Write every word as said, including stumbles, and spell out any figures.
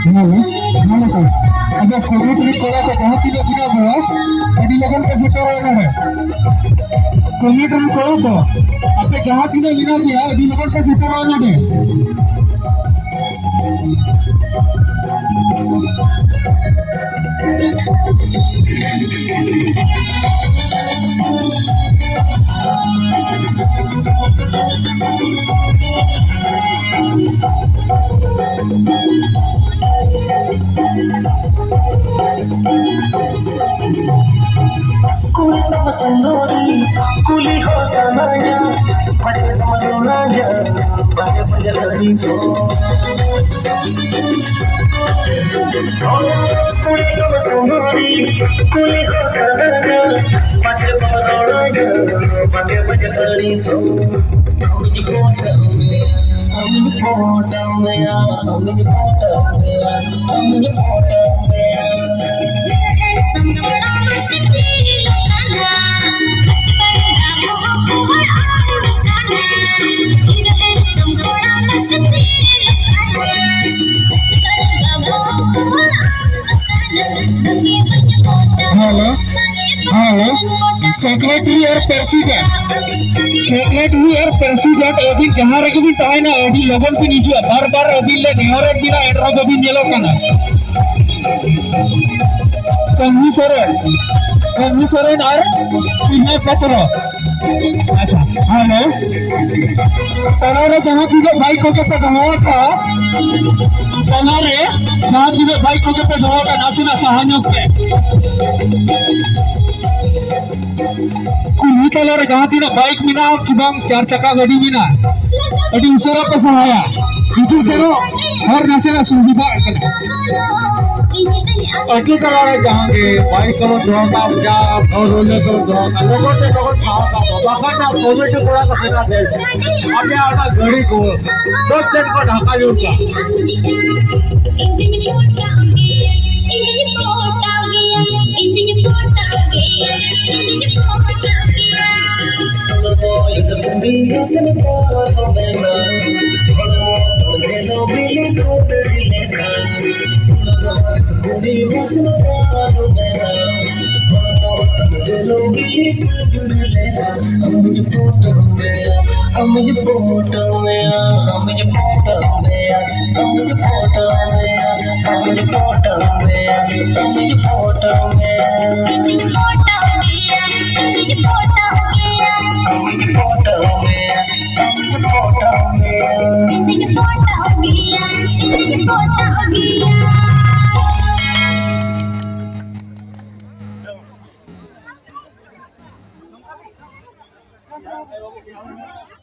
ᱧᱮᱞ ᱢᱮ, ᱧᱮᱞ ᱢᱮ ᱛᱚ᱾ ᱟᱫᱚ ᱠᱚᱢᱤᱴᱤ ᱨᱮᱱ ᱠᱚᱲᱟ ᱠᱚ ᱡᱟᱦᱟᱸ ᱛᱤᱱᱟᱹᱜ ᱢᱮᱱᱟᱜ ᱵᱚᱱᱟ, ᱟᱹᱰᱤ ᱞᱚᱜᱚᱱ ᱯᱮ ᱥᱮᱴᱮᱨᱚᱜᱼᱟ ᱱᱚᱰᱮ᱾ ᱠᱚᱢᱤᱴᱤ ᱨᱮᱱ ᱠᱚᱲᱟ ᱠᱚ, ᱟᱯᱮ ᱡᱟᱦᱟᱸ ᱛᱤᱱᱟᱹᱜ ᱢᱮᱱᱟᱜ ᱯᱮᱭᱟ, ᱟᱹᱰᱤ ᱞᱚᱜᱚᱱ ᱯᱮ ᱥᱮᱴᱮᱨᱚᱜᱼᱟ ᱱᱚᱰᱮ᱾ ᱠᱩᱲᱤ ᱫᱚ ᱥᱩᱱᱫᱚᱨᱤ, ᱠᱩᱞᱤ ᱦᱚᱸ ᱥᱟᱱᱟᱭᱟ, ᱯᱟᱪᱮ ᱫᱚᱢ ᱨᱚᱲᱟᱭᱟ, ᱵᱟᱡᱮ ᱵᱟᱡᱮ ᱟᱹᱲᱤᱥᱚᱜ᱾ ᱠᱩᱲᱤ ᱫᱚ ᱥᱩᱱᱫᱚᱨᱤ, ᱠᱩᱞᱤ ᱦᱚᱸ ᱥᱟᱱᱟᱭᱟ, ᱯᱟᱪᱮ ᱫᱚᱢ ᱨᱚᱲᱟᱭᱟ, ᱵᱟᱡᱮ ᱵᱟᱡᱮ ᱟᱹᱲᱤᱥᱚᱜ᱾ ᱟᱢᱤᱧ ᱯᱚᱴᱟᱣ ᱢᱮᱭᱟ, ᱟᱢᱤᱧ ᱯᱚᱴᱟᱣ ᱢᱮᱭᱟ, ᱟᱢᱤᱧ ᱯᱚᱴᱟᱣ ᱢᱮᱭᱟ, ᱟᱢᱤᱧ ᱯᱚᱴᱟᱣ ᱢᱮᱭᱟ᱾ ᱦᱮᱞᱳ, ᱦᱮᱞᱳ, ᱥᱮᱠᱨᱮᱴᱟᱨᱤ ᱟᱨ ᱯᱨᱮᱥᱤᱰᱮᱱᱴ, ᱥᱮᱠᱨᱮᱴᱟᱨᱤ ᱟᱨ ᱯᱨᱮᱥᱤᱰᱮᱱᱴ, ᱟᱹᱵᱤᱱ ᱡᱟᱦᱟᱸ ᱨᱮᱜᱮ ᱵᱤᱱ ᱛᱟᱦᱮᱱᱟ, ᱟᱹᱰᱤ ᱞᱚᱜᱚᱱ ᱵᱤᱱ ᱦᱤᱡᱩᱜᱼᱟ᱾ ᱵᱟᱨ ᱵᱟᱨ ᱟᱹᱵᱤᱱ ᱞᱮ ᱱᱮᱦᱚᱨᱮᱫ ᱵᱤᱱᱟ, ᱮᱱ ᱨᱮᱦᱚᱸ ᱵᱟᱹᱵᱤᱱ ᱧᱮᱞᱚᱜ ᱠᱟᱱᱟ᱾ ᱠᱟᱹᱱᱦᱩ ᱥᱚᱨᱮᱱ, ᱠᱟᱹᱱᱦᱩ ᱥᱚᱨᱮᱱ ᱟᱨ ᱵᱤᱱᱚᱭ ᱯᱟᱛᱨᱚ᱾ ᱟᱪᱪᱷᱟ, ᱦᱮᱞᱳ᱾ ᱛᱟᱞᱟᱨᱮ ᱡᱟᱦᱟᱸ ᱛᱤᱱᱟᱹᱜ ᱵᱟᱭᱤᱠ ᱠᱚᱜᱮ ᱯᱮ ᱫᱚᱦᱚ ᱟᱠᱟᱫᱼᱟ, ᱛᱟᱞᱟᱨᱮ ᱡᱟᱦᱟᱸ ᱛᱤᱱᱟᱹᱜ ᱵᱟᱭᱤᱠ ᱠᱚᱜᱮ ᱯᱮ ᱫᱚᱦᱚ ᱟᱠᱟᱫᱼᱟ, ᱱᱟᱥᱮᱱᱟᱜ ᱥᱟᱦᱟ ᱧᱚᱜ ᱯᱮ᱾ ᱠᱩᱞᱦᱤ ᱛᱟᱞᱟᱨᱮ ᱡᱟᱦᱟᱸ ᱛᱤᱱᱟᱹᱜ ᱵᱟᱭᱤᱠ ᱢᱮᱱᱟᱜᱼᱟ ᱠᱤ ᱵᱟᱝ ᱪᱟᱨ ᱪᱟᱠᱟ ᱜᱟᱹᱰᱤ ᱢᱮᱱᱟᱜᱼᱟ, ᱟᱹᱰᱤ ᱩᱥᱟᱹᱨᱟ ᱯᱮ ᱥᱟᱦᱟᱭᱟ᱾ ᱦᱤᱡᱩᱜ ᱥᱮᱱᱚᱜ ᱦᱚᱨ ᱱᱟᱥᱮᱱᱟᱜ ᱥᱩᱵᱤᱫᱷᱟ ᱟᱠᱟᱱᱟ᱾ ᱟᱹᱛᱩ ᱛᱟᱞᱟᱨᱮ ᱡᱟᱦᱟᱸ ᱜᱮ ᱵᱟᱭᱤᱠ ᱠᱚ ᱫᱚᱦᱚ ᱠᱟᱜᱼᱟ, ᱡᱟ ᱯᱷᱳᱨ ᱦᱩᱭᱞᱟᱨ ᱠᱚ ᱫᱚᱦᱚ ᱠᱟᱜᱼᱟ, ᱞᱚᱜᱚᱱ ᱛᱮ ᱞᱚᱜᱚᱱ ᱥᱟᱦᱟ ᱠᱟᱜ ᱢᱟ, ᱵᱟᱠᱷᱟᱱ ᱱᱟᱜ ᱠᱚᱢᱤᱴᱤ ᱠᱚᱲᱟ ᱠᱚ ᱥᱮᱱᱟᱜ ᱫᱮ ᱟᱯᱮᱭᱟᱜ ᱚᱱᱟ ᱜᱟᱹᱰᱤ ᱠᱚ ᱫᱚᱥ ᱥᱮᱴ ᱠᱚ ᱰᱷᱟᱠᱟ ᱧᱚᱜ ᱠᱟᱜᱼᱟ᱾